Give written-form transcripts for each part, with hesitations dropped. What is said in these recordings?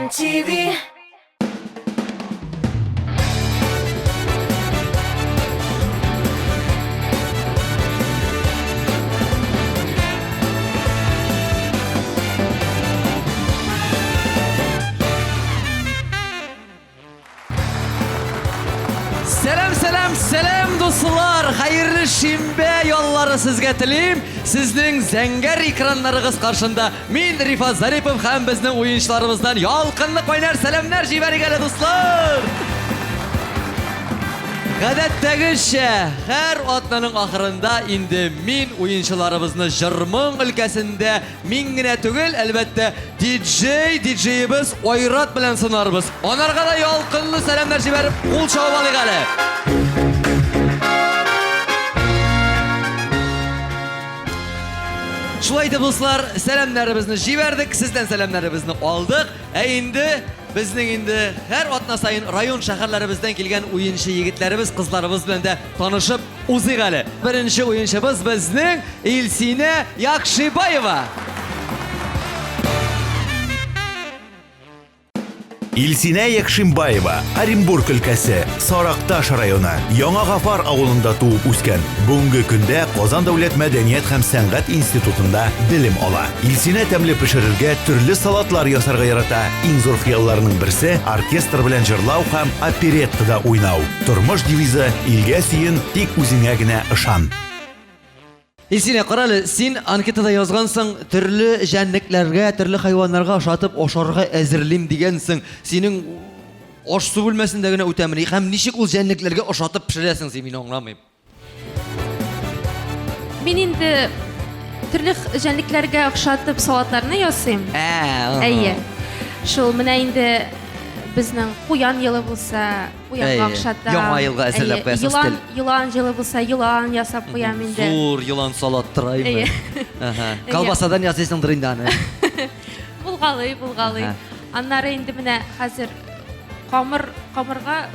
Казан ТВ. Сәлам, сәлам, сәлам, дуслар! Хәерле шимбә яллары сезгә телим. Сезнең зәңгәр экраннарыгыз каршында мин Рифат Зарипов һәм безнең уенчыларыбыздан ялкынлы кайнар сәламнәр җибәрик әле, дуслар! Гадәттәгечә, һәр атнаның ахырында инде мин уенчыларыбызны җыр-моң өлкәсендә Мин генә түгел, әлбәттә, диджей, диджеебыз Айрат белән сынарбыз. Анарга да ялкынлы сәламнәр җибәреп, кул чабып алыйк әле. Шулай итеп, дуслар, сәламнәребезне җибәрдек, сездән сәламнәребезне алдык. Ә инде безнең инде һәр атна саен район шәһәрләребездән килгән уенчы егетләребез, кызларыбыз белән дә танышып Узыйк әле. Беренче уенчыбыз безнең Илсинә Якшибаева. Илсинә Якшимбаева, Оренбург өлкәсе, Саракташ районы, Яңа Гафар авылында туып үскән. Бүгенге көндә Казан дәүләт мәдәният һәм сәнгать институтында белем ала. Илсинә тәмле пешерергә, төрле салатлар ясарга ярата. Иң зур хыялларының берсе оркестр белән җырлау һәм опереттада уйнау. Тормыш девизы, илгә сөен, тик үзеңә генә ышан. Илсинә, карале, син анкетада язгансың, төрле җәнлекләргә, төрле хайваннарга ошатып ашарга әзерлим дигәнсең. Синең аш-су бүлмәсендә генә үтәмени? Һәм ничек ул җәнлекләргә ошатып пешерәсең син, мин аңламыйм. Мин инде төрле җәнлекләргә охшатып салатларны ясыйм. Ә, Әйе. Шул менә инде безнең куян елы булса, куянга охшатам. Яңа елга әзерләп куясың елан, елан җылы булса, елан ясап куям инде. Зур елан салат тыраймы? Әйе. Ага. Колбасадан ясыйсыңдыр инде аны. Булгалый, булгалый. Аннары инде менә хәзер камыр, камырга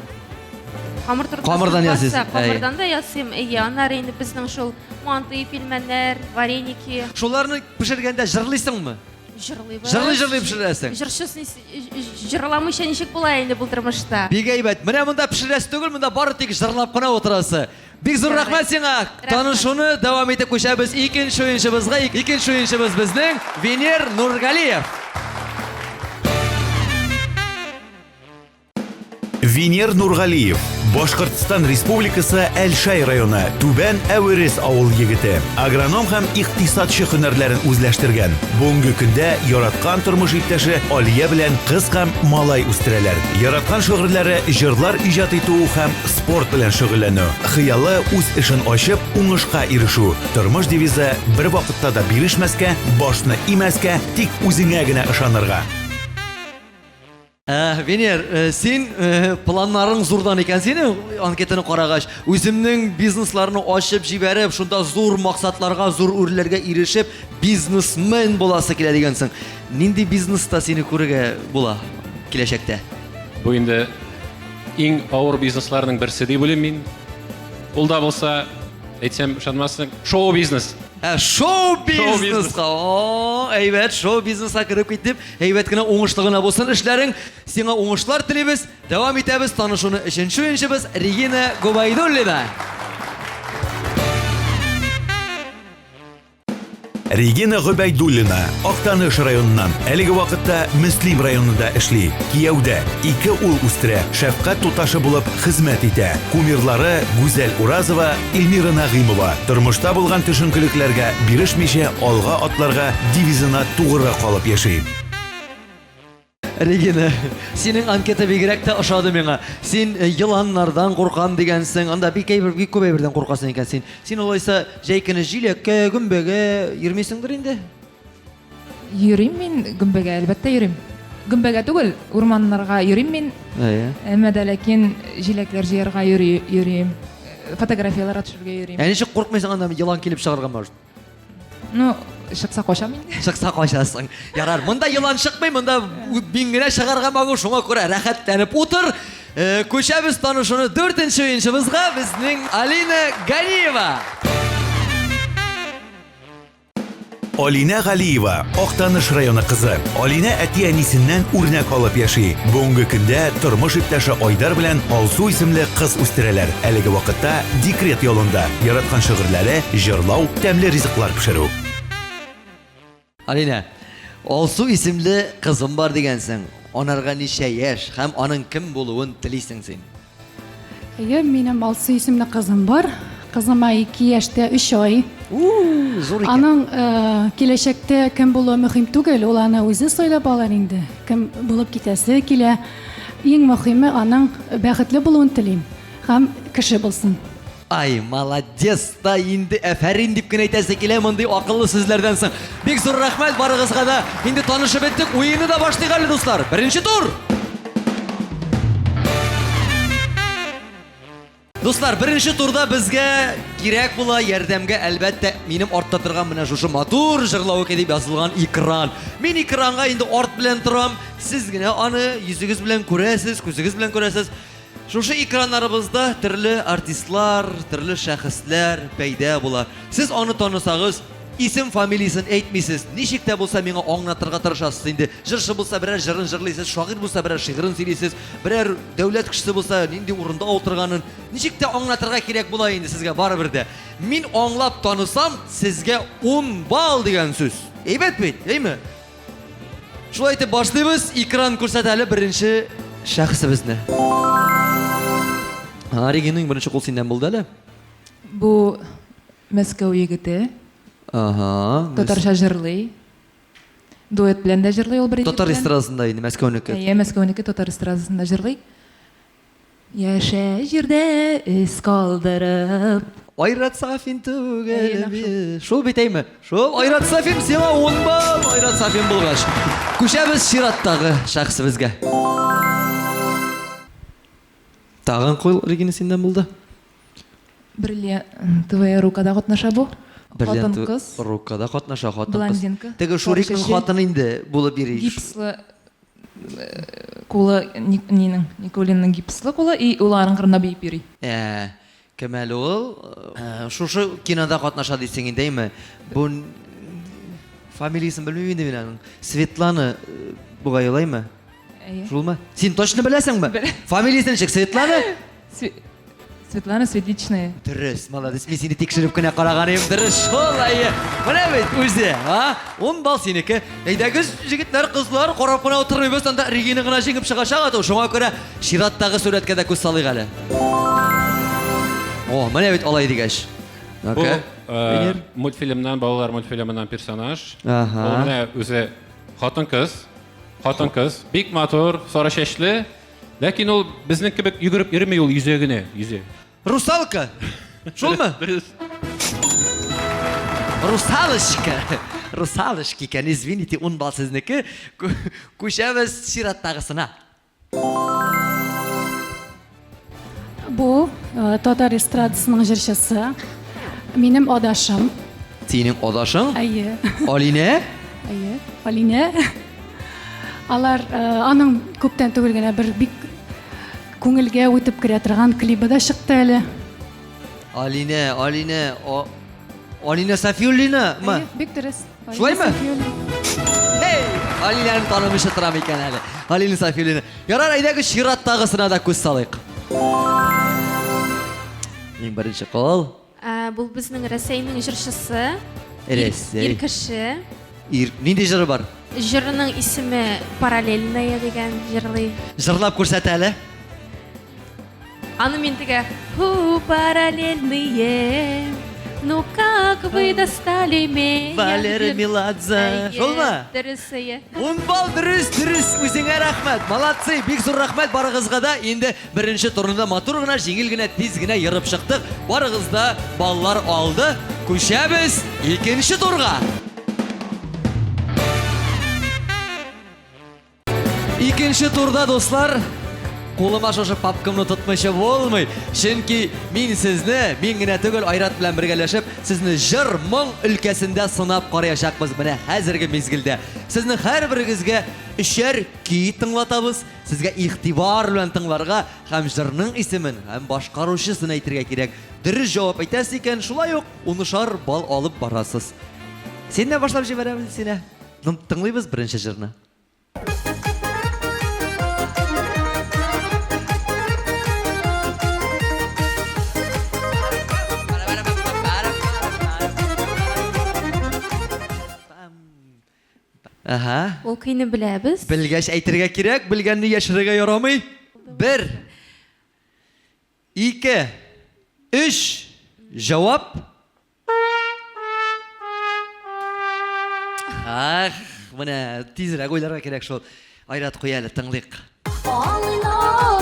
Камыр турында Камырдан ясыйсың. Камырдан да ясыйм. Әйе, аннары инде безнең шул манты, пилмәннәр, вареники. Шуларны пешергәндә җырлыйсыңмы? Җырлыйбыз. Җырлый-җырлый пешерәсең. Җырчы җырламыйча ничек була инде бу тормышта? Бик әйбәт. Менә монда пешерәсе түгел, монда бары тик җырлап кына утырасы. Бик зур рәхмәт сиңа. Танышуны дәвам итеп күчәбез икенче уенчыбызга. Икенче уенчыбыз безнең Венер Нургалиев. Венер Нургалиев, Башкортстан Республикасы Әлшәй районы Түбән Әверес авыл егете. Агроном һәм икътисадчы һөнәрләрен үзләштергән. Бүгенге көндә яраткан тормыш иптәше Алия белән кыз һәм малай үстерәләр. Яраткан шөгыльләре җырлар иҗат итү һәм спорт белән шөгыльләнү. Хыялы үз эшен ачып, уңышка ирешү. Тормыш девизы бервакытта да бирешмәскә, башны имәскә, тик үзеңә генә ышанырга. Ә, Венер, э, син э, планнарың зурдан икән синең, анкетаны карагач, үземнең бизнесларны ачып җибәреп, шунда зур максатларга, зур үрләргә ирешеп, бизнесмен буласы килә дигәнсең. Нинди бизнеста сине күрергә була киләчәктә? Бу инде иң авыр бизнесларның берсе дип уйлыйм мин. Ул да булса, әйтсәм, ышанмассың, шоу-бизнес. Ә, шоу-бизнеска. О, әйбәт, шоу-бизнеска кереп киттем. Әйбәт кенә уңышлы гына булсын эшләрең. Сиңа уңышлар телибез. Дәвам итәбез танышуны өченче уенчыбыз Регина Губайдуллина. Регина Гобәйдуллина, Актаныш районыннан. Әлеге вакытта Мөслим районында эшли. Кияүдә, ике ул үстерә, шәфкать туташы булып хезмәт итә. Кумирлары Гүзәл Уразова, Эльмира Нәгыймова тормышта булган төшенкелекләргә бирешмичә алга атларга девизына тугры калып яши. Регина, синең анкета бигрәк тә ошады миңа. Син э, еланнардан куркам дигәнсең, анда бик әйбер, бик күп әйбердән куркасың икән син. Син алайса җәй көне җиләккә, гөмбәгә йөрмисеңдер инде? Йөрим мин гөмбәгә, әлбәттә йөрим. Гөмбәгә түгел, урманнарга йөрим мин. Әйе. Әмма дә ләкин җиләкләр җыярга йөри, йөрим. Фотографияләргә төшергә йөрим. Ә ничек куркмыйсың анда елан килеп чыгарга может? Ну, чыкса качам инде. Чыкса качасың. Ярар, монда елан чыкмый, монда мин генә чыгарга могу, шуңа күрә рәхәтләнеп утыр. Э, күчәбез танышуны дүртенче уенчыбызга, безнең Алина Ганиева. Алинә Галиева, Актаныш районы кызы. Алинә әти-әнисеннән үрнәк алып яши. Бүгенге көндә тормыш иптәше Айдар белән Алсу исемле кыз үстерәләр. Әлеге вакытта декрет ялында. Яраткан шөгырьләре, җырлау, тәмле ризыклар пешерү. Алинә, Алсу исемле кызым бар дигәнсең. Анарга ничә яшь һәм аның кем булуын телисең син? Әйе, минем Алсу исемле кызым бар. Кызыма 2 яшьтә 3 ай. Зур икән. Аның э, киләчәктә кем булуы мөһим түгел, ул аны үзе сайлап алыр инде. Кем булып китәсе килә. Иң мөһиме аның бәхетле булуын телим һәм кеше булсын. Ай, молодец та инде, әфәрин дип кенә әйтәсе килә мондый акыллы сүзләрдән соң. Бик зур рәхмәт барыгызга да. Инде танышып беттек, уенны да башлыйк әле, дуслар. Беренче тур! Дуслар, беренче турда безгә кирәк була ярдәмгә, әлбәттә, минем артта торган менә шушы матур җырлавык дип язылган экран. Мин экранга инде арт белән торам, сез генә аны йөзегез белән күрәсез, күзегез белән күрәсез. Шушы экраннарыбызда төрле артистлар, төрле шәхесләр пәйда була. Сез аны танысагыз, исем фамилиясен әйтмисез, ничек тә булса миңа аңлатырга тырышасыз инде. Җырчы булса берәр җырын җырлыйсыз, шагыйрь булса берәр шигырен сөйлисез, берәр дәүләт кешесе булса нинди урында утырганын, ничек тә аңлатырга кирәк була инде сезгә барыбер дә. Мин аңлап танысам, сезгә 10 балл дигән сүз. Әйбәт бит, әйме? Шулай итеп башлыйбыз. Экран күрсәтә әле беренче шәхесебезне. Регина, иң беренче кул синнән булды әле. Бу Мәскәү егете. Ага. Татарча җырлый. Дуэт белән дә җырлый ул бер егет Татар эстрадасында инде Мәскәүнеке. Әйе, Мәскәүнеке татар эстрадасында җырлый. Яшә җирдә эз калдырып. Айрат Сафин түгел бит. Шул бит әйме? Шул Айрат Сафин сиңа 10 балл. Айрат Сафин булгач. Күчәбез чираттагы шәхесебезгә. Тагын кул Регина синнән булды. Бриллиантовая рукада катнаша бу. Хатын-кыз. Рукада катнаша хатын-кыз. Блондинка. Теге Шурикның хатыны инде булып йөри. Гипслы кулы нинең Никулинның гипслы кулы и ул аның кырында биеп йөри. Ә, кем әле ул? Ә, шушы кинода катнаша дисең инде, әйме? Бу фамилиясен белмим инде мин аның. Светлана э, бугай алаймы? Әйе. Шулмы? Син точно беләсеңме? Фамилиясе ничек? Светлана? Светлана Светличная. Дөрес, молодец. Мин сине тикшереп кенә караган идем. Дөрес шул, әйе. Менә бит үзе, а? 10 балл синеке. Әйдәгез, җегетләр, кызлар, карап кына утырмыйбыз, анда Регина гына җиңеп чыгачак ату. Шуңа күрә чираттагы сурәткә дә күз салыйк әле. О, менә бит алай дигәч. Бу э, мультфильмнан, балалар мультфильмыннан персонаж. Ага. Ул менә үзе хатын-кыз, хатын-кыз, бик матур, сары чәчле. Ләкин ул безнең кебек йөгереп йөрми, ул йөзә генә, йөзә. Русалка! Шулмы? Дөрес. Русалочка! Русалочка икән, извините, ун балл сезнеке. Күчәбез чираттагысына. Бу э, татар эстрадасының җырчысы. Минем адашым. Синең адашың? Әйе. Алинә? Әйе, Алинә. Алар э, аның күптән түгел генә бер бик күңелгә үтеп керә торган клибы да чыкты әле. Алинә, Алинә, Алинә Сафиуллина мы? Әйе, бик дөрес. Шулаймы? Эй, Алинәне танымыйча торам икән әле. Алинә Сафиуллина. Ярар, әйдәгез чираттагысына да күз салыйк. Иң беренче кол. Ә, бу безнең Рәсәйнең җырчысы. Рәсәй. Ир кеше. Ир. Нинди җыры бар? Җырының исеме Параллельная дигән җырлый. Җырлап күрсәт әле. Аны мин теге Ху, параллельные, ну как вы достали меня. Валера Меладзе. Шулмы? Дөрес, әйе. Ун балл дөрес, дөрес, үзеңә рәхмәт. Молодцы, бик зур рәхмәт барыгызга да. Инде Беренче турны да матур гына, җиңел генә, тиз генә ерып чыктык. Барыгыз да баллар алды. Күчәбез икенче турга. Икенче турда, дуслар, кулыма шушы папкамны тотмыйча булмый. Чөнки мин сезне, мин генә түгел, Айрат белән бергәләшеп, сезне җыр, моң өлкәсендә сынап караячакбыз менә хәзерге мизгелдә. Сезнең һәрберегезгә өчәр көй тыңлатабыз. Сезгә игътибар белән тыңларга һәм җырның исемен һәм башкаручысын әйтергә кирәк. Дөрес җавап әйтәсез икән, шулай ук унышар балл алып барасыз. Синнән башлап җибәрәбез, Синә. Тыңлыйбыз беренче җырны. Ага. Ул көйне беләбез. Белгәч әйтергә кирәк, белгәнне яшерергә ярамый. Бер, ике, өч. Җавап. Ах, менә тизрәк уйларга кирәк шул. Айрат, куй әле, тыңлыйк.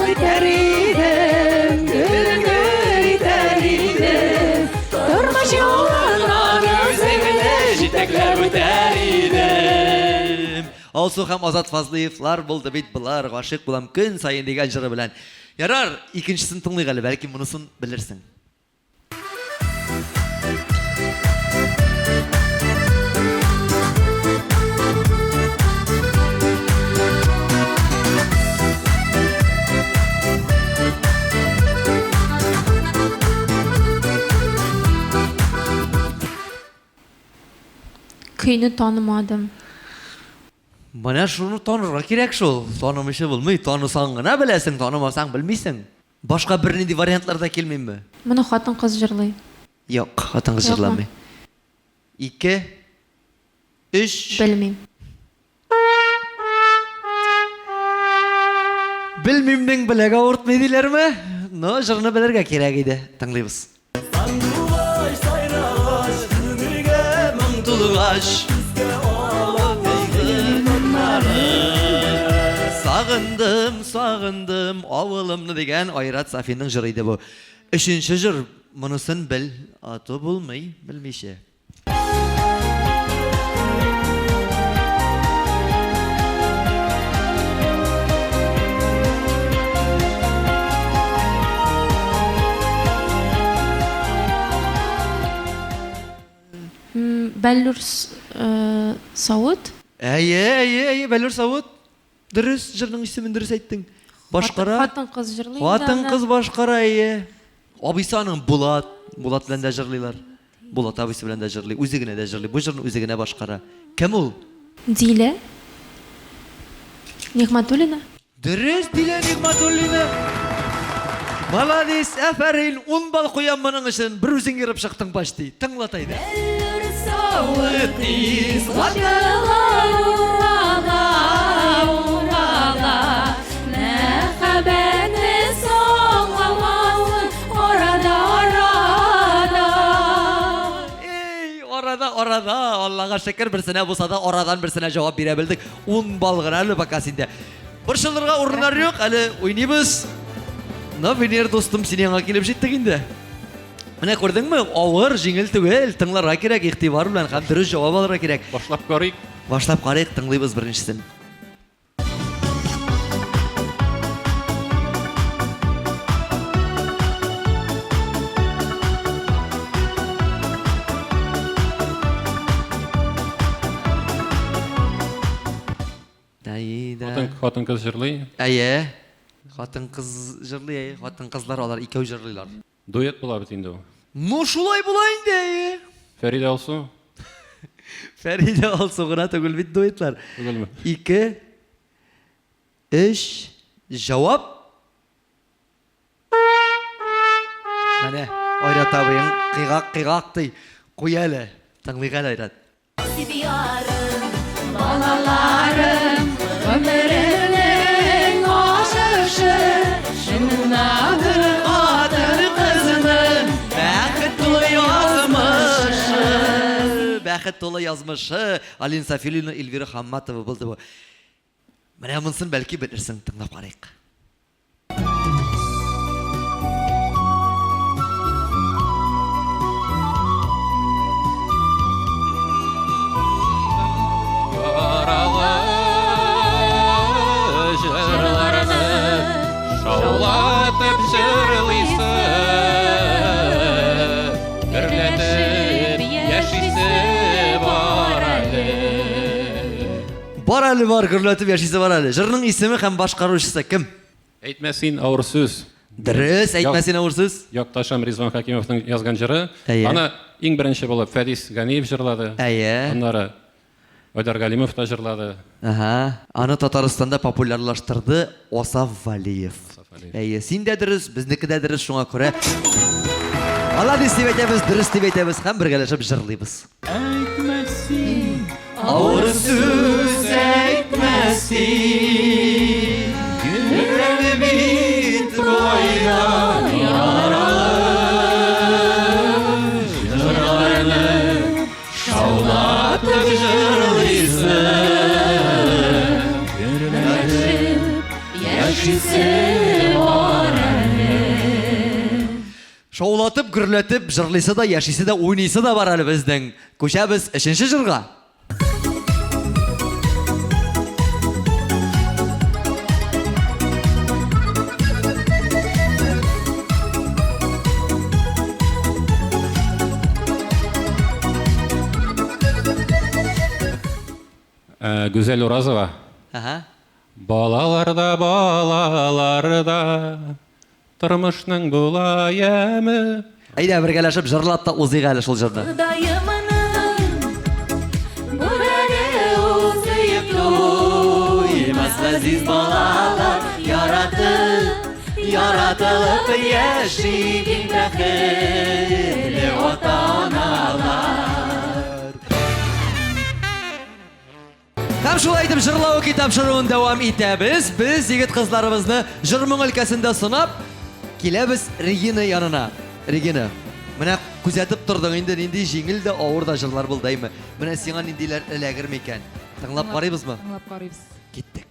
Итәр идем, гөл-гөл итәр идем, тормыш юлыннан үзеңне җитәкләп үтәр идем. Алсу һәм Азат Фазлыевлар булды бит болар, гашыйк булам көн саен дигән җыры белән. Ярар, икенчесен тыңлыйк әле, бәлки монысын белерсең. Көйне танымадым. Менә шуны танырга кирәк шул. Танымыйча булмый. Танысаң гына беләсең, танымасаң белмисең. Башка бернинди вариантлар да килмиме? Моны хатын-кыз җырлый. Юк, хатын-кыз җырламый. Ике, өч. Белмим. Белмимнең беләге авыртмый диләрме? Но җырны белергә кирәк иде. Тыңлыйбыз. Сандугач сайрагач, күңелгә моң тулгач, Сагындым, сагындым авылымны дигән Айрат Сафинның җыры иде бу. Өченче җыр, монысын бел, а то булмый, белмичә. Бәллүр савыт. Әйе, әйе, әйе, бәллүр савыт. Дөрес, җырның исемен дөрес әйттең. Башкара. Хатын-кыз җырлый. Хатын-кыз башкара, әйе. Абыйсы аның Булат. Булат белән дә җырлыйлар. Булат абыйсы белән дә җырлый, үзе генә дә җырлый. Бу җырны үзе генә башкара. Кем ул? Дилә Нигъмәтуллина. Дөрес, Дилә Нигъмәтуллина. Молодец, афәрин, ун балл куям моның өчен. Бер үзең ерып чыктың почти. Тыңлат әйдә. Эй, арада, арада, Аллага шөкер, берсенә булса да арадан берсенә җавап бирә белдек. Ун балл гына әле пока синдә. Борчылырга урыннар юк, әле уйныйбыз. Но, Венер дустым, син яңа килеп җиттек инде. Менә күрдеңме, авыр, җиңел түгел, тыңларга кирәк, игътибар белән һәм дөрес җавап алырга кирәк. Башлап карыйк. Башлап карыйк, тыңлыйбыз беренчесен. Хатын, хатын-кыз җырлый. Әйе. Хатын-кыз җырлый, әйе. Хатын-кызлар алар икәү җырлыйлар. Дуэт була бит инде ул. Ну, шулай була инде, әйе. Фәридә Алсу. Фәридә Алсу гына түгел бит дуэтлар. Түгелме? Ике, өч, җавап. Менә Айрат абыең кыйгак-кыйгак ди. Куй әле, тыңлыйк әле, Айрат. Ярым, балаларым, гомеремнең ачышы, шуннадыр хатын-кызның бәхет тулы язмышы. Бәхет тулы язмышы. Алина Сафиуллина, Эльвира Хамматова булды бу. Менә монысын бәлки белерсең, тыңлап карыйк. Шаулатып җырлыйсы, гөрләтеп яшисе бар әле. Бар әле бар, гөрләтеп яшисе бар әле. Җырның исеме һәм башкаручысы кем? Әйтмә син авыр сүз. Дөрес, әйтмә син авыр сүз. Якташым Ризван Хәкимовның язган җыры. Әйе. Аны иң беренче булып Фәдис Ганиев җырлады. Әйе. Аннары Айдар Галимов та җырлады. Ага. Аны Татарстанда популярлаштырды Асаф Валиев. Асаф Валиев. Әйе, син дә дөрес, безнеке дә дөрес, шуңа күрә Молодец дип әйтәбез, дөрес дип әйтәбез һәм бергәләшеп җырлыйбыз. Әйтмә син, Авыр сүз әйтмә син, Йөрәк бит кайда яралы, Җырларны шаулатып җырлыйсың, Гөрләтеп яшисе бар әле. Шаулатып, гөрләтеп җырлыйсы да, яшисе дә, уйныйсы да бар әле безнең. Күчәбез өченче җырга. Э, Гүзәл Уразова. Ага. Балаларда, балаларда тормышның була яме. Әйдә, бергәләшеп җырлап та узыйк әле шул җырны. Ходаемның бүләге ул сөеп туймас газиз балалар яратып, яратылып яши бик бәхетле ата-аналар. Һәм шулай итеп җырлау тапшыруын дәвам итәбез. Без егет-кызларыбызны җыр-моң өлкәсендә сынап киләбез Регина янына. Регина, менә күзәтеп тордың инде нинди җиңел дә авыр да җырлар булды, әйме? Менә сиңа ниндиләр эләгер микән? Тыңлап карыйбызмы? Тыңлап карыйбыз. Киттек.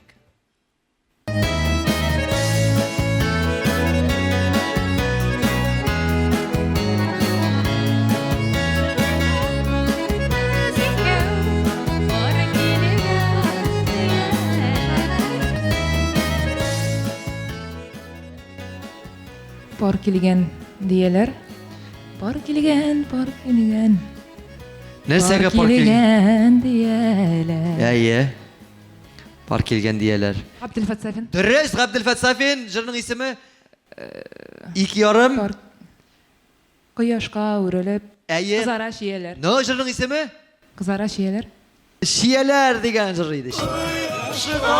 Пар килгән дияләр. Пар килгән, пар килгән. Нәрсәгә пар килгән? килгән дияләр. Әйе. Пар килгән дияләр. Габделфәт Сафин. Дөрес, Габделфәт Сафин, җырның исеме? Ике ярым. Пар Кояшка үрелеп. Әйе. Кызара чияләр. Но җырның исеме? Кызара чияләр. Чияләр дигән җыр иде. Кояшка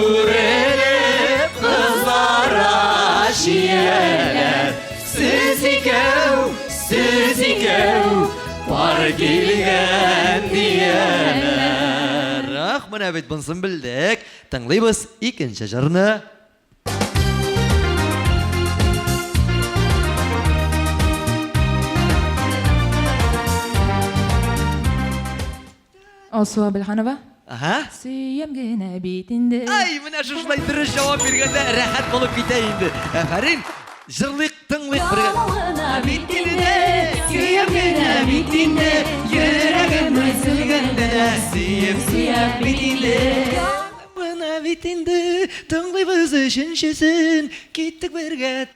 үрелеп кызара чияләр. Сез икәү, сез икәү, пар килгән дияләр. Ах, менә бит монысын белдек. Тыңлыйбыз икенче җырны. Алсу Абелханова. Ага. Сөям генә бит инде. Ай, менә шушылай дөрес җавап биргәндә рәхәт булып китә инде. Афәрин. Җырлыйк, тыңлыйк бергә. Бит инде, сөям генә бит инде, йөрәгем өзелгәндә дә сөеп сөям бит инде. Менә бит инде, тыңлыйбыз өченчесен, киттек бергә.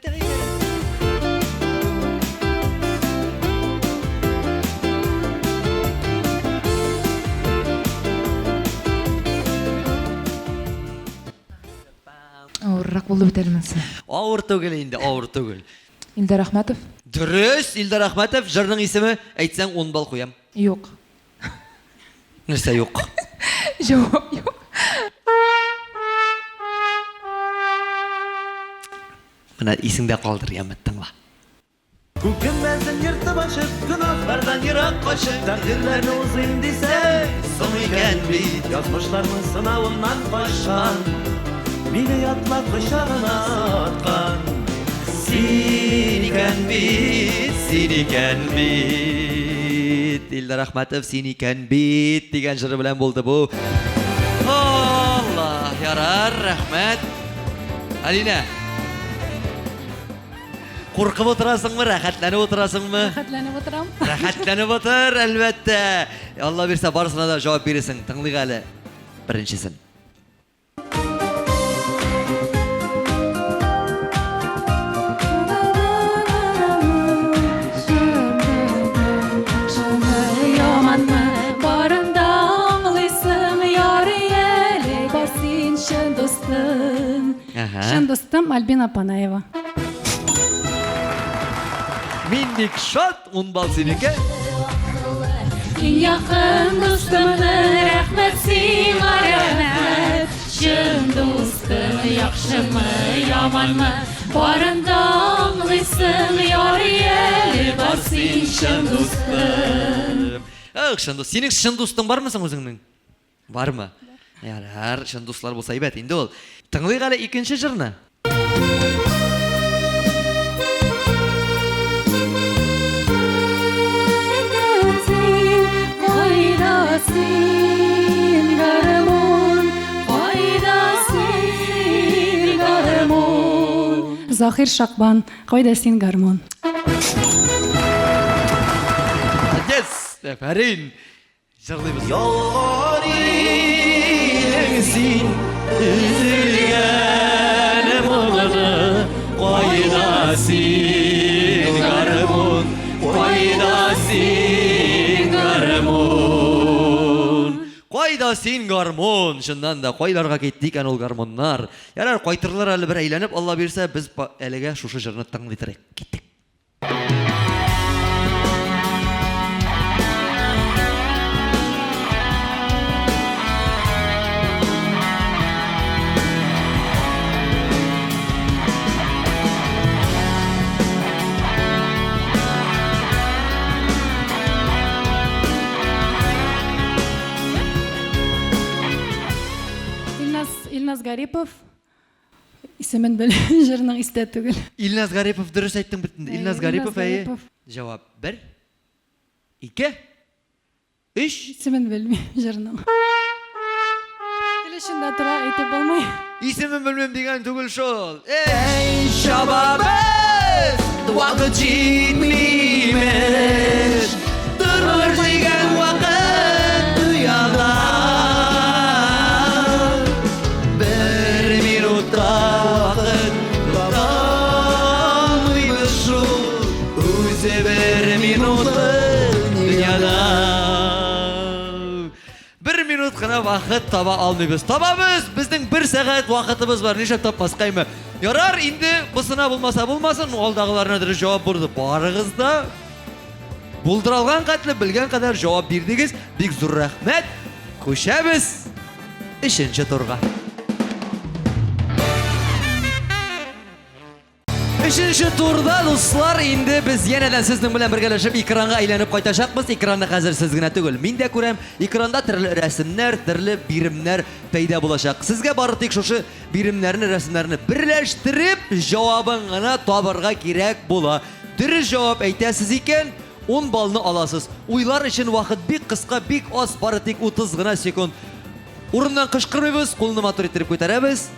Авыррак булды бит әле монысы. Авыр түгел инде, авыр түгел. Илдар Әхмәтов? Дөрес, Илдар Әхмәтов, җырның исеме, әйтсәң 10 балл куям. Юк. Нәрсә юк? Җавап юк. Менә исеңдә калдыр, яме, тыңла. Күкемнән ертып ачып, гөнаһлардан ерак качып, тәкъдирләрне узыйм дисәң, соң икән бит, язмышларның сынавыннан качкан, мине ятлап кочагына аткан. Син икән бит, син икән бит. Илдар Әхмәтов, син икән бит дигән җыры белән булды бу. Алла, ярар, рәхмәт. Алинә. Куркып утырасыңмы, рәхәтләнеп утырасыңмы? Рәхәтләнеп утырам. Рәхәтләнеп утыр, әлбәттә. Алла бирсә, барысына да җавап бирерсең. Тыңлыйк әле беренчесен. Яманмы, барында аңлыйсың, ярый әле бар син чын дустым. Ага. Чын дустым Альбина Панаева. Бик шат, ун балл синеке. Иң якын дустымны рәхмәт сиңа рәхмәт. Чын дустым яхшымы, яманмы, барын да аңлыйсың, ярый әле бар син чын дустым. Эх, чын дус. Синең чын дустың бармы соң үзеңнең? Бармы? Ярар, чын дуслар булса әйбәт инде ул. Тыңлыйк әле икенче җырны. Кайда син, гармун? Кайда син, гармун? Заһир Шакбан, Кайда син, гармун? Молодец! Афәрин! Җырлыйбыз. Ялган идең син, өзелгән моңны, кайда син, гармун, кайда син, гармун? Кайда син, гармун? Чыннан да, кайларга китте икән ул гармуннар? Ярар, кайтырлар әле бер әйләнеп, Алла бирсә, без әлегә шушы җырны тыңлый торыйк. Киттек. Илназ, Илназ Гарипов Исемен бел, җырның истә түгел. Илназ Гарипов дөрес әйттең бит инде. Илназ Гарипов, әйе. Җавап бер, ике, өч. Исемен белмим җырның. Тел очында тора, әйтеп булмый. Исемен белмим дигән түгел шул. Эй, чабабыз, вакыт җитми имеш. Тормыш дигән вакыт дөньяда. Бер минутка вакыт табалмыйбыз шул. Үзе бер минутлык дөньяда. Бер минут кына вакыт таба алмыйбыз. Табабыз! Безнең бер сәгать вакытыбыз бар. Нишләп тапмаскаймы? Ярар, инде бусына булмаса булмасын, алдагыларына дөрес җавап булды. Барыгыз да булдыра алган кәтле, белгән кадәр җавап бирдегез. Бик зур рәхмәт. Күчәбез өченче турга. Өченче турда, дуслар, инде без янәдән сезнең белән бергәләшеп экранга әйләнеп кайтачакбыз. Экранны хәзер сез генә түгел, мин дә күрәм. Экранда төрле рәсемнәр, төрле биремнәр пәйда булачак. Сезгә бары тик шушы биремнәрне, рәсемнәрне берләштереп, җавабын гына табырга кирәк була. Дөрес җавап әйтәсез икән, 10 баллны аласыз. Уйлар өчен вакыт бик кыска, бик аз, бары тик 30 гына секунд. Урыннан кычкырмыйбыз, кулны матур иттереп күтәрәбез.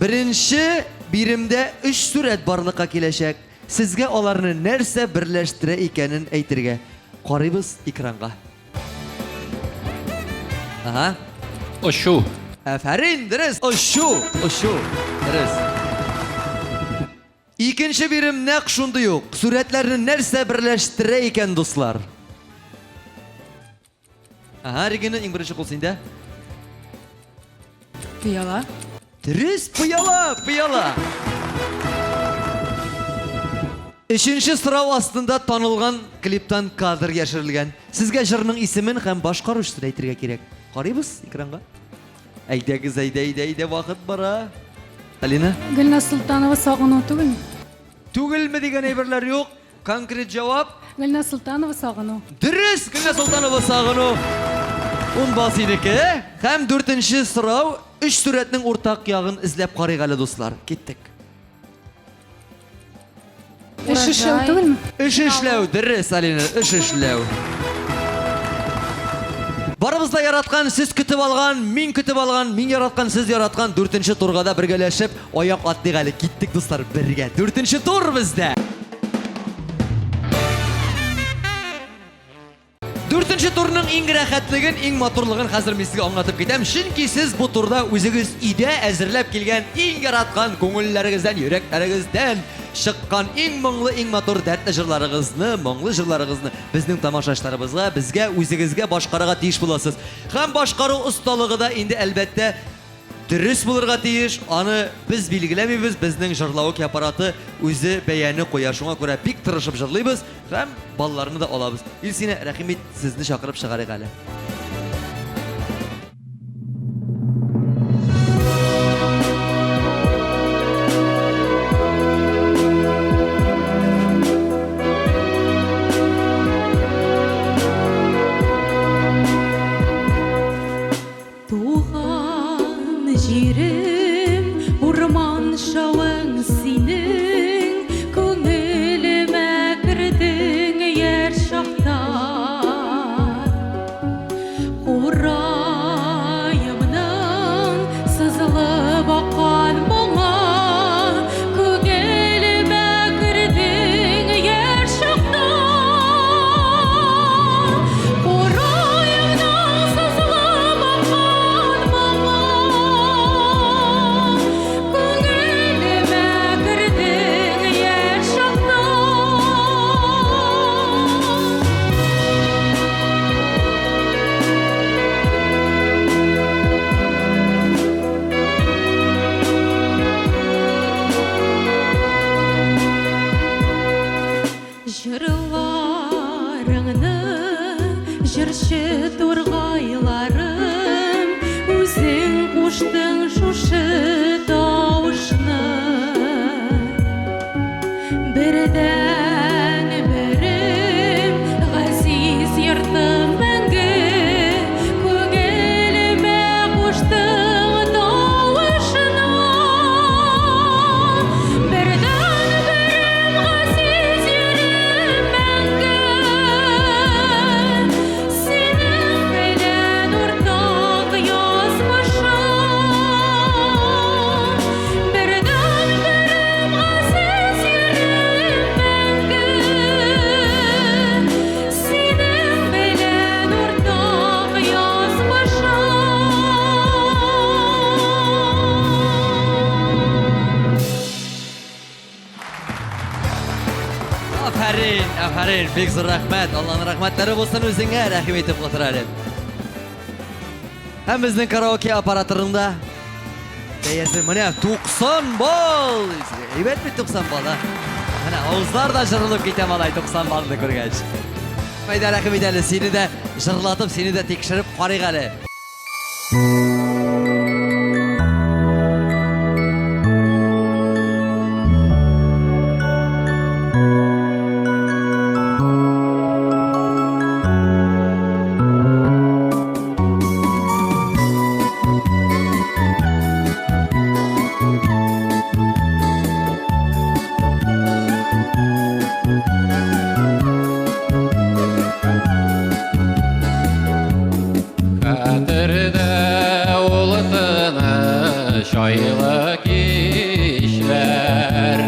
Беренче биремдә өч сурәт барлыкка киләчәк. Сезгә аларны нәрсә берләштерә икәнен әйтергә. Карыйбыз экранга. Ага. Очу. Афәрин, дөрес. Очу, очу. Дөрес. Икенче бирем нәкъ шундый ук. Сурәтләрне нәрсә берләштерә икән, дуслар? Ага, Регина, иң беренче кул синдә. Пыяла. Дөрес, пыяла, пыяла. Өченче сорау астында танылган клиптан кадр яшерелгән. Сезгә җырның исемен һәм башкаручысын әйтергә кирәк. Карыйбыз экранга. Әйдәгез, әйдә, әйдә, әйдә, вакыт бара. Алина? Гөлназ Солтанова сагыну түгелме? Түгелме дигән әйберләр юк. Конкрет җавап. Гөлназ Солтанова сагыну. Дөрес, Гөлназ Солтанова сагыну. Ун балл синеке. Һәм дүртенче сорау. Өч сурәтнең уртак ягын эзләп карыйк әле, дуслар. Киттек. Эш эшләү түгелме? Эш эшләү, дөрес, Алина, эш эшләү. Барыбыз да яраткан, сез көтеп алган, мин көтеп алган, мин яраткан, сез яраткан дүртенче турга да бергәләшеп аяк атлыйк әле. Киттек, дуслар, бергә. Дүртенче тур бездә. Дүртенче турның иң рәхәтлеген, иң матурлыгын хәзер мин сезгә аңлатып китәм. Чөнки сез бу турда үзегез өйдә әзерләп килгән иң яраткан күңелләрегездән, йөрәкләрегездән чыккан иң моңлы, иң матур дәртле җырларыгызны, моңлы җырларыгызны безнең тамашачыларыбызга, безгә, үзегезгә башкарырга тиеш буласыз. Һәм башкару осталыгы да инде, әлбәттә, дөрес булырга тиеш. Аны без билгеләмибез, безнең җырлавык аппараты үзе бәяне куя. Шуңа күрә бик тырышып җырлыйбыз һәм балларны да алабыз. Илсинә, рәхим ит, сезне чакырып чыгарыйк әле. Туган җирем, урман шавың синең, күңелемә кердең яшь чакта. Кураемның сызылып аккан моңы, күңелемә кердең яшь чакта. Кураемның сызылып аккан моңы, күңелемә кердең яшь чакта. Җырларыңны җырчы тургайларым, үзең куштың шушы тавышны. Бердән берем, газиз йортым мәңге, күңелемә куштың тавышны. Бердән берем, газиз йөрем мәңге, синең белән уртак язмышым. Бердән берем, газиз йөрем мәңге, синең белән уртак язмышым. Афәрин, афәрин, бик зур рәхмәт. Алланың рәхмәтләре булсын үзеңә, рәхим итеп утыр әле. Һәм безнең караоке аппаратының да бәясе менә 90 балл. Әйбәт бит 90 балл, а? Менә авызлар да җырылып китә малай 90 баллны күргәч. Әйдә, рәхим ит әле, сине дә җырлатып, сине дә тикшереп карыйк әле. Хәтердә ул тыныч айлы кичләр,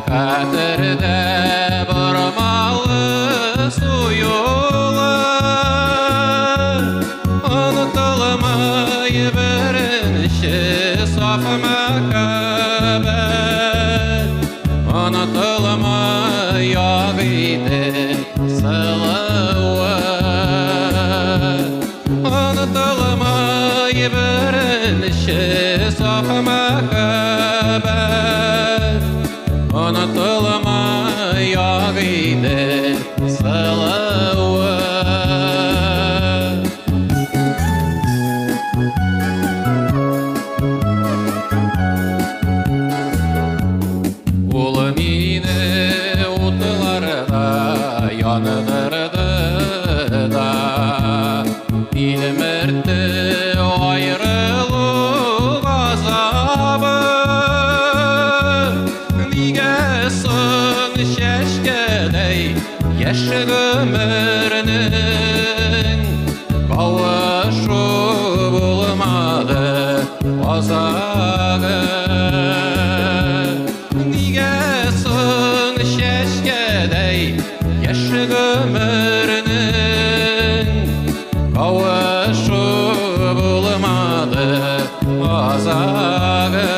Хәтердә бормалы су юлы, Онытылмый беренче саф мәхәббәт, Онытылмый Агыйдел сылуы. Онытылмый беренче саф мәхәббәт, Онытылмый Агыйдел сылуы. Ул мине утларда яндырды да, Тилмертте аерылу газабы. Нигә соң чәчкәдәй яшь гомернең Кавышу булмады азагы? Нигә соң чәчкәдәй яшь гомернең Кавышу булмады азагы?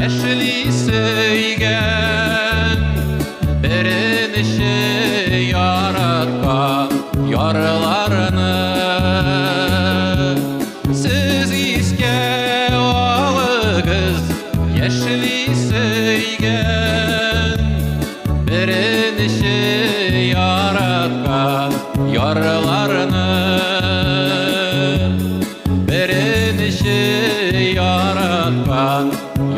Яшьли сөйгән, беренче яраткан ярларны. Сез искә алыгыз, яшьли сөйгән, беренче яраткан ярларны. Беренче яраткан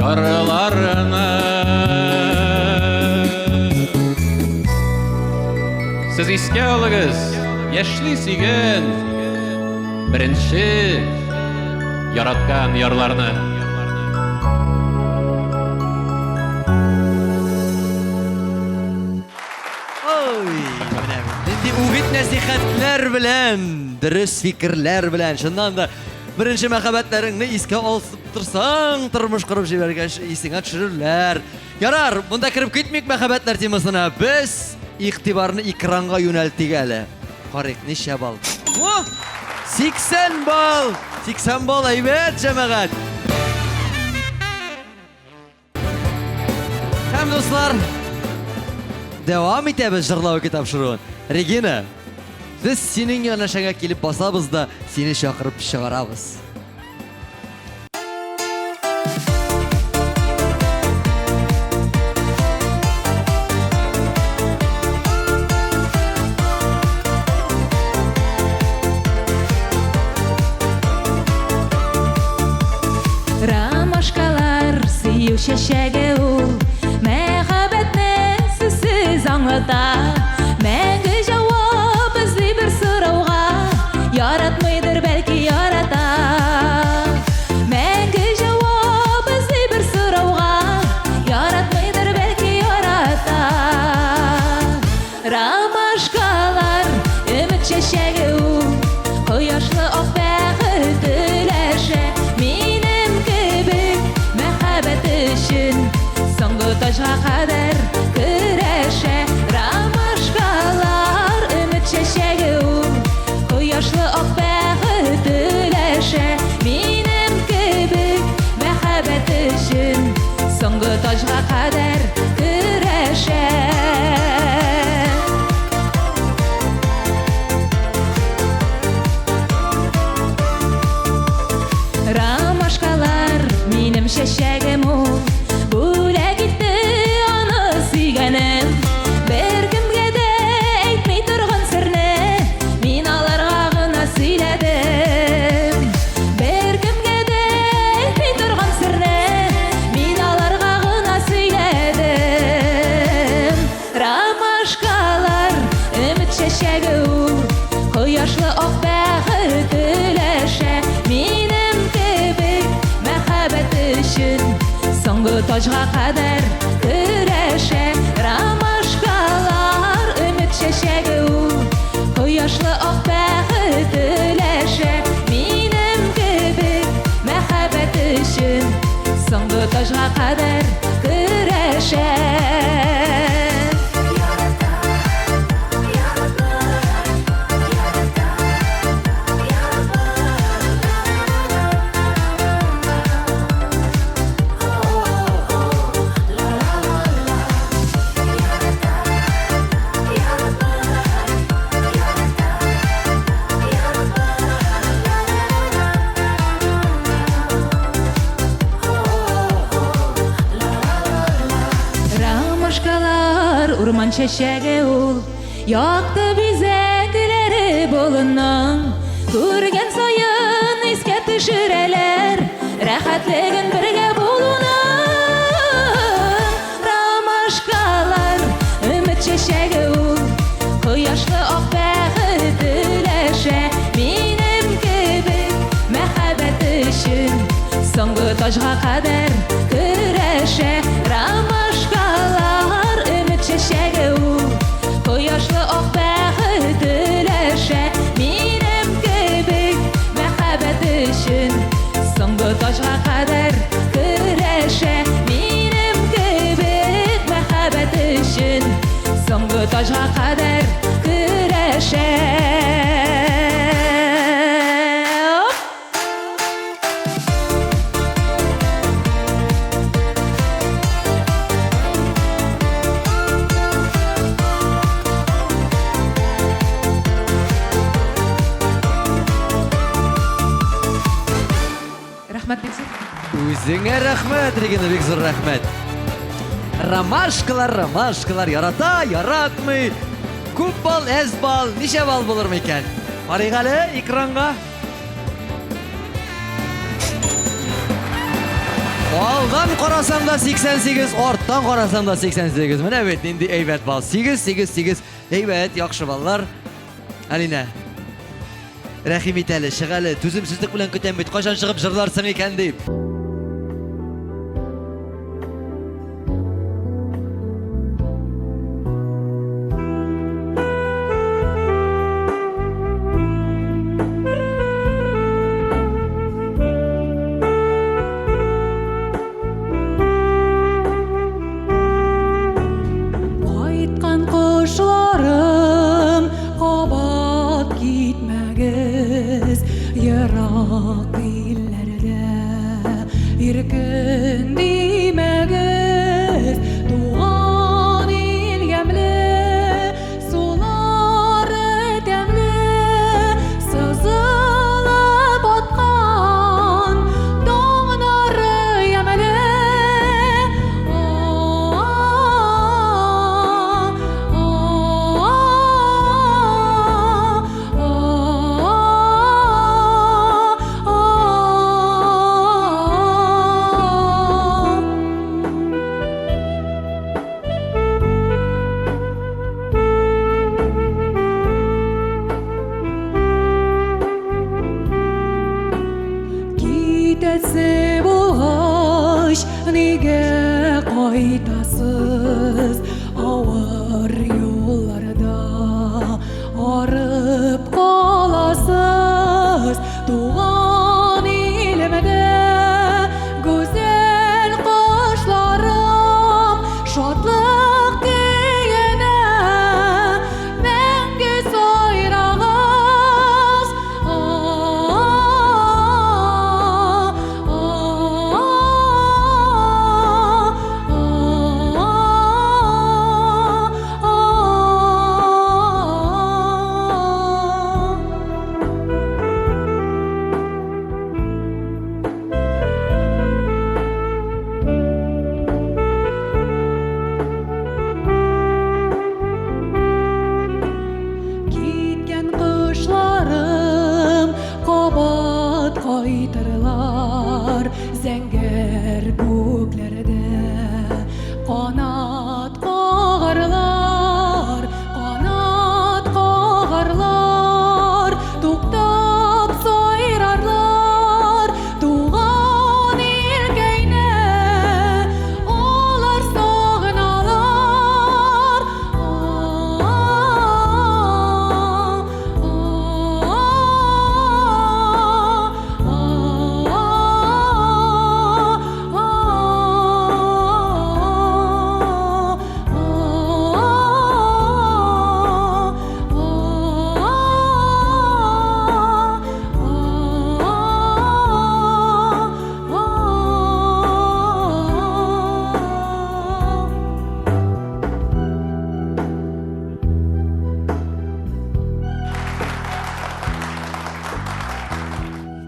ярларны. Сез искә алыгыз, яшьли сөйгән, беренче яраткан ярларны. Ой, менә нинди үгет нәсихәтләр белән, дөрес фикерләр белән, чыннан да беренче мәхәббәтләреңне искә алып торсаң, тормыш корып җибәргәч, исеңә төшерерләр. Ярар, монда кереп китмик мәхәббәтләр темасына. Без игътибарны экранга юнәлтик әле. Карыйк, ничә балл? О! 80 балл! 80 балл әйбәт, җәмәгать! Һәм дуслар, дәвам итәбез җырлау тапшыруын. Регина, без синең янәшәңә килеп басабыз да, сине чакырып чыгарабыз. Ромашкалар сөю чәчәге ул, мәхәббәтне сүзсез аңлата. Мәңге җавап эзли бер сорауга, яратмыйдыр бәлки ярата. Мәңге җавап эзли бер сорауга, яратмыйдыр бәлки ярата. Ромашкалар өмет чәчәге ул, кояшлы ак бәхет өләшә. Минем кебек мәхәббәт өчен соңгы таҗга кадәр көрәшә. Ромашкалар өмет чәчәге ул, кояшлы ак бәхет өләшә. Минем кебек мәхәббәт өчен соңгы таҗга кадәр көрәшә. Ромашкалар минем чәчәгем ул, бүләк итте аны сөйгәнем. Беркемгә дә әйтми торган серне мин аларга гына сөйләдем. Беркемгә дә әйтми торган серне мин аларга гына сөйләдем. Ромашкалар өмет чәчәге ул, кояшлы ак бәхет өләшә. Минем кебек мәхәббәт өчен соңгы таҗга кадәр көрәшә. Ромашкалар өмет чәчәге ул, кояшлы ак бәхет өләшә. Минем кебек мәхәббәт өчен соңгы таҗга кадәр көрәшә. Ромашкалар урман чәчәге ул, якты бизәкләре болынның. Күргән саен искә төшерәләр рәхәтлеген бергә булуның. Ромашкалар өмет чәчәге ул, кояшлы ак бәхет өләшә. Минем кебек мәхәббәт өчен соңгы таҗга кадәр көрәшә. Ромашкалар өмет чәчәге ул, кояшлы ак бәхет өләшә. Минем кебек мәхәббәт өчен соңгы таҗга кадәр көрәшә. Минем кебек мәхәббәт өчен соңгы таҗга кадәр көрәшә. Оп! Үзеңә рәхмәт, Регина, бик зур рәхмәт. Ромашкалар, ромашкалар, ярата, яратмый. Күп бал, әз бал, ничә бал булыр микән? Карыйк әле экранга. Алдан карасам да 88, арттан карасам да 88. Менә бит нинди әйбәт бал. 8, 8, 8. Әйбәт, яхшы баллар. Алинә. Рәхим ит әле, чык әле. Түземсезлек белән көтәм бит. Кайчан чыгып җырларсың икән дип. Кайткан кошларым, кабат китмәгез ерак илләрдә. Иркен димәгез, туган ил ямьле, Сулары тәмле, сызылып аткан таңнары ямьле. Китәсе булгач, нигә кайтасыз? Авыр юлларда арып каласыз. Туган илемдә гүзәл кошларым шатлык көенә мәңге сайрагыз. Киткән кошларым кабат кайтырлар зәңгәр күкләрдә канат кагарлар, канат кагарлар, туктап сайрарлар туган илкәйне алар сагыналар.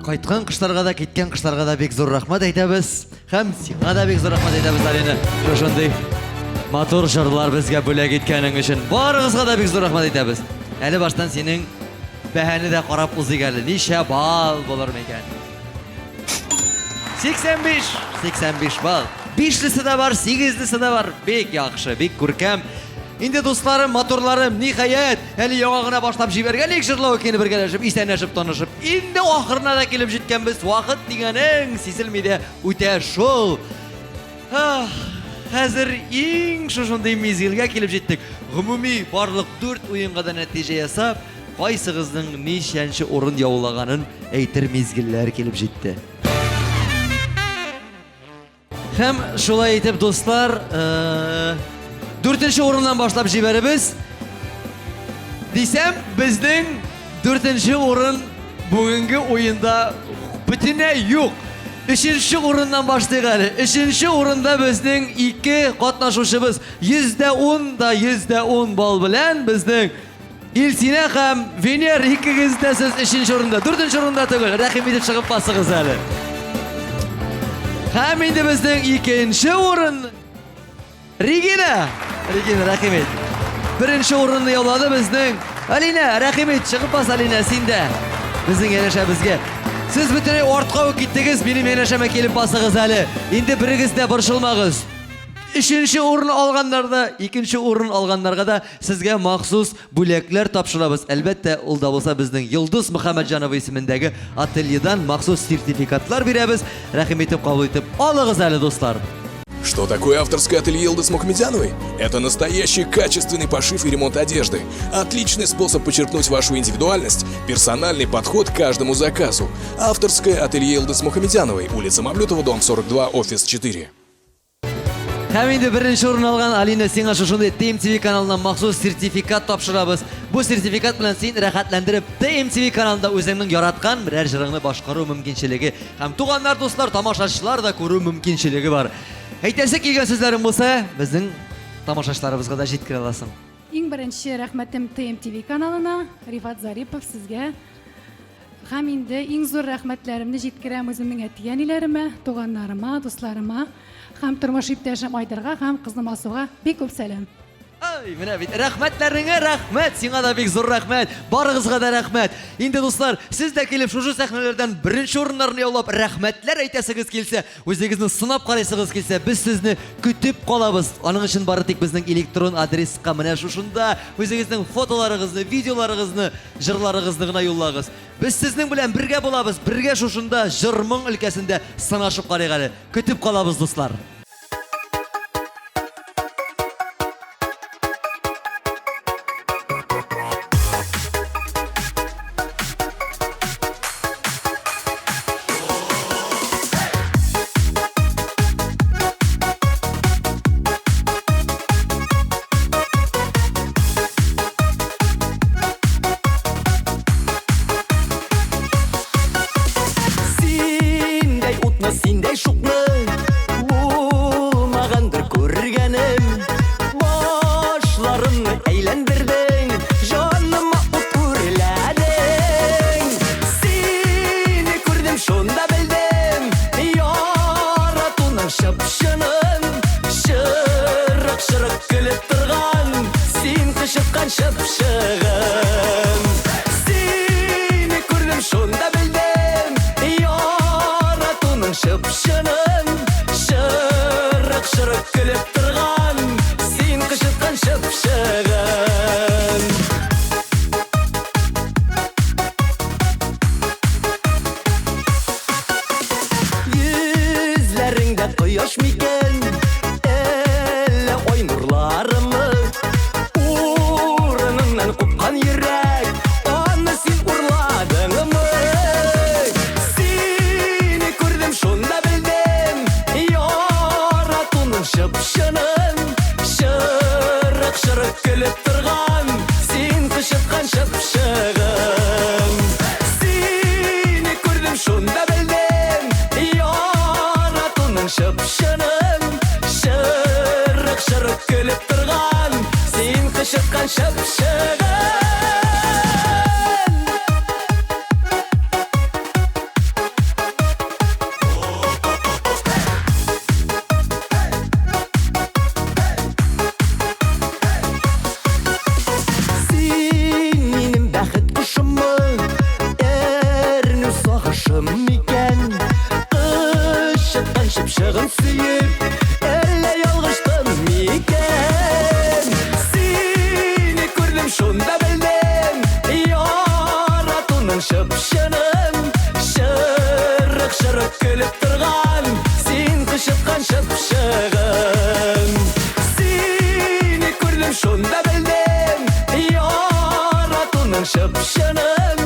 Кайткан кышларга да, киткән кышларга да бик зур рәхмәт әйтәбез. Һәм сиңа да бик зур рәхмәт әйтәбез, Алина. Шушындый матур җырлар безгә бүләк иткәнең өчен. Барыгызга да бик зур рәхмәт әйтәбез. Әле баштан синең бәһәне дә карап узыйк әле. Ничә балл булыр микән? 85, 85 балл. Бишлесе дә бар, сигезлесе дә бар. Бик яхшы, бик күркәм. Инде дусларым, матурларым, ниһаять, әле яңа гына башлап җибәргән идек җырлау көен бергәләшеп, исәнләшеп, танышып. Инде ахырына да килеп җиткәнбез. Вакыт дигәнең сизелми дә үтә шул. Ах, хәзер иң шушындый мизгелгә килеп җиттек. Гомуми барлык дүрт уенга да нәтиҗә ясап, кайсыгызның ничәнче урын яулаганын әйтер мизгелләр килеп җитте. Һәм шулай итеп, дуслар, э, дүртенче урыннан башлап җибәребез. Дисәм, безнең дүртенче урын бүгенге уенда бөтенләй юк. Өченче урыннан башлыйк әле. Өченче урында безнең ике катнашучыбыз 110 да 110 балл белән безнең Илсинә һәм Венер икегез дә сез өченче урында, дүртенче урында түгел. Рәхим итеп чыгып басыгыз әле. Һәм инде безнең икенче урын Регина! Регина, рәхим ит. Беренче урынны яулады безнең Алинә, рәхим ит, чыгып бас, Алинә, син дә. Безнең янәшәбезгә. Сез бөтенләй артка ук киттегез, минем янәшәмә килеп басыгыз әле. Инде берегез дә борчылмагыз. Өченче урын алганнар да, икенче урын алганнарга да сезгә махсус бүләкләр тапшырабыз. Әлбәттә, ул да булса безнең Йолдыз Мөхәммәтҗанова исемендәге ательедан махсус сертификатлар бирәбез. Рәхим итеп кабул итеп алыгыз әле, дуслар. Что такое авторское ателье Йылдыз Мухамедяновой? Это настоящий качественный пошив и ремонт одежды. Отличный способ подчеркнуть вашу индивидуальность, персональный подход к каждому заказу. Авторское ателье Йылдыз Мухамедяновой, улица Мавлютова, дом 42, офис 4. Һәм инде беренче урын алган Алина, сиңа шушындый TMTV каналыннан махсус сертификат тапшырабыз. Бу сертификат белән син рәхәтләндереп TMTV каналында үзеңнең яраткан берәр җырыңны башкару мөмкинчелеге һәм туганнар, дуслар, тамашачылар да күрү мөмкинчелеге бар. Әйтәсе килгән сүзләрең булса, безнең тамашачыларыбызга да җиткерә аласың. Иң беренче рәхмәтем TMTV каналына, Рифат Зарипов сезгә. Һәм инде иң зур рәхмәтләремне җиткерәм үземнең әти-әниләремә, туганнарыма, дусларыма һәм тормыш иптәшем Айдарга һәм кызым Асуга бик күп сәлам. Ай, менә бит, рәхмәтләреңә рәхмәт, сиңа да бик зур рәхмәт, барыгызга да рәхмәт. Инде, дуслар, сез дә килеп шушы сәхнәләрдән беренче урыннарны яулап рәхмәтләр әйтәсегез килсә, үзегезне сынап карыйсыгыз килсә, без сезне көтеп калабыз. Аның өчен бары тик безнең электрон адреска менә шушында үзегезнең фотоларыгызны, видеоларыгызны, Җырларыгызны гына юллагыз. Без сезнең белән бергә булабыз, бергә шушында җыр-моң өлкәсендә сынашып карыйк әле. Көтеп калабыз, дуслар! Синдәй утны, синдәй шукны булмагандыр күргәнем. Башларымны әйләндердең, җаныма ут үрләдең. Сине күрдем, шунда белдем, яратуның чып-чынын. Чырык-чырык көлеп торган, син кычыткан чыпчыгым. Сине күрдем, шунда белдем, яратуның чып-чынын. Чырык-чырык көлеп торган, син кычыткан чыпчыгым. Йөзләреңдә кояш микән, әллә ай нурларымы? Урыныннан купкан йөрәк, аны син урладыңмы? Сине күрдем, шунда белдем, яратуның чып-чынын. Чырык-чырык көлеп торган, син кычыткан чыпчыгым. Сине күрдем, шунда белдем, яратуның чып-чынын. Чырык-чырык көлеп торган, син кычыткан чыпчыгым. Син минем бәхет кошыммы, әрнү сагышым микән? Кычыткан чыпчыгын сөеп, әллә ялгыштым микән? Сине күрдем, шунда белдем, яратуның чып-чынын. Чырык-чырык көлеп торган, син кычыткан чыпчыгым. Сине күрдем, шунда белдем, яратуның чып-чынын.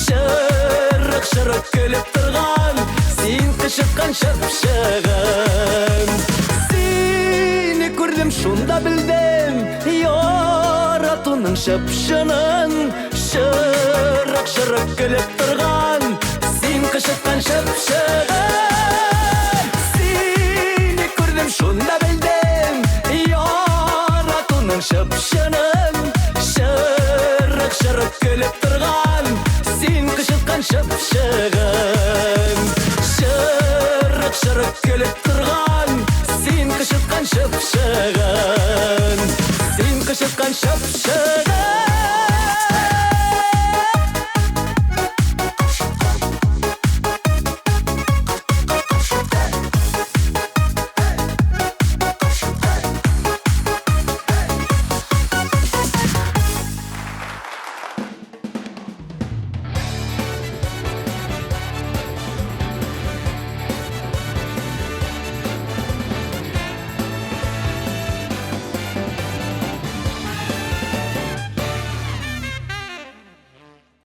Чырык-чырык көлеп торган, син кычыткан чыпчыгым. Сине күрдем, шунда белдем, яратуның чып-чынын. Чырык-чырык көлеп торган, син кычыткан чыпчыгым. Сине күрдем, шунда белдем, яратуның чып-чынын. Чырык-чырык көлеп торган, син кычыткан чыпчыгым. Чырык-чырык Көлеп торган син кычыткан чыпчыгын. Син кычыткан чыпчыгын.